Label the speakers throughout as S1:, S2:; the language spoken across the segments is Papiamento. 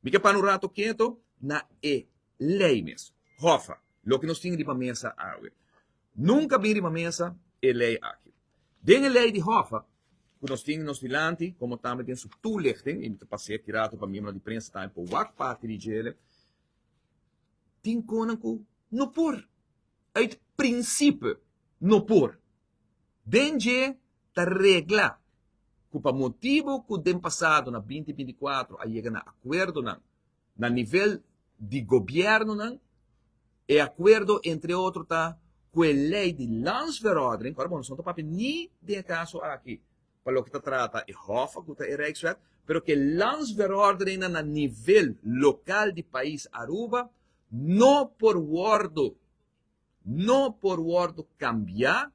S1: Mi ke para un rato keto na e lei mes. Hoffa, loke nos tin riba mesa awe. Nunca bin riba mesa e lei aki. Den e lei di Hoffa, ku nos tin nos dilanti, komo tambe den su toelichting, i mi ta pas'é aki rato pa miembronan di prensa tambe por wak parti di djele, tin konan ku no por, uit principe no por. Den dje ta regla ku pa motibu ku den pasado na 2024 a yega na akuerdonan na nivel di gobièrnunan, e akuerdo entre otro ta ku e lei di landsverordening, ku ora bo nos no ta papia ni den e kaso aki pa loke ta trata e Hoffa ku ta e Rijkswet, pero ku e landsverordeningnan na nivel lokal di pais Aruba no por wòrdu no por wòrdu kambiá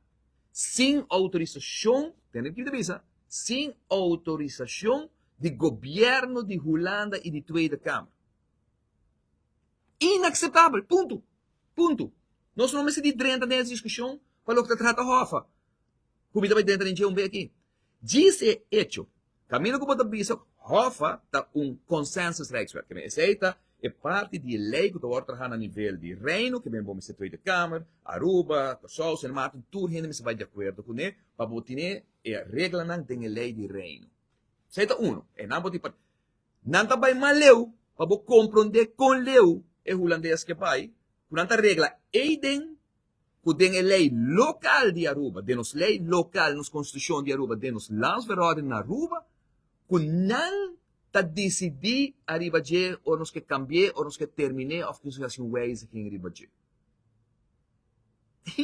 S1: sin outorisashon, tende ki mi ta bisa, sin outorisashon di gobièrnu di Hulanda i di Tweede Kamer. Inakseptabel! Punto! Punto! Nos no mester di drenta den es diskushon pa loke ta trata Hoffa, ku mi ta bai drenta den dje un be aki. Djis e echo Kaminda ku bo ta bisa Hoffa ta un consensus Rijkswet. Ke men esei ta e parti di e lei ku ta wòrdu traha na nivel di Reino, ke men bo mester Tweede Kamer, Aruba, Kòrsou, Sint Maarten, tur hende mester bai di akuerdo kuné pa bo tene e reglanan den e lei di Reino. Esei ta uno. E nan bo tin parti. Nan ta bai mas leu pa bo komprondé kon leu e hulandes ke bai ku nan ta regla eiden ku den e lei lokal di Aruba, den nos lei lokal, nos konstitushon di Aruba, den nos landsverordening na Aruba, ku nan ta disidí ariba dje ora nos ke kambi'é, ora nos ke termin'é òf nos ke hasi un wijziging riba dje.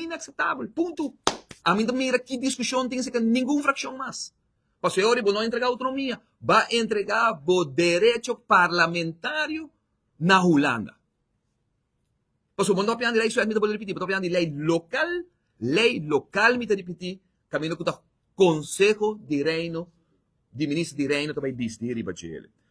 S1: Inakseptabel! Punto! Ami ta mira ki diskushon tin esaki ningun frakshon mas. Pasobra e ora bo no a entregá outonomia, bo a entregá bo derecho parlamentario na Hulanda. Pasobra bo no ta papia di lei suèt, mi ta bolbe ripití, bo ta papia di lei lokal, lei lokal mi ta ripití, kaminda ku ta Konseho di Reino, di Minister di Reino ta bai disdí riba djele.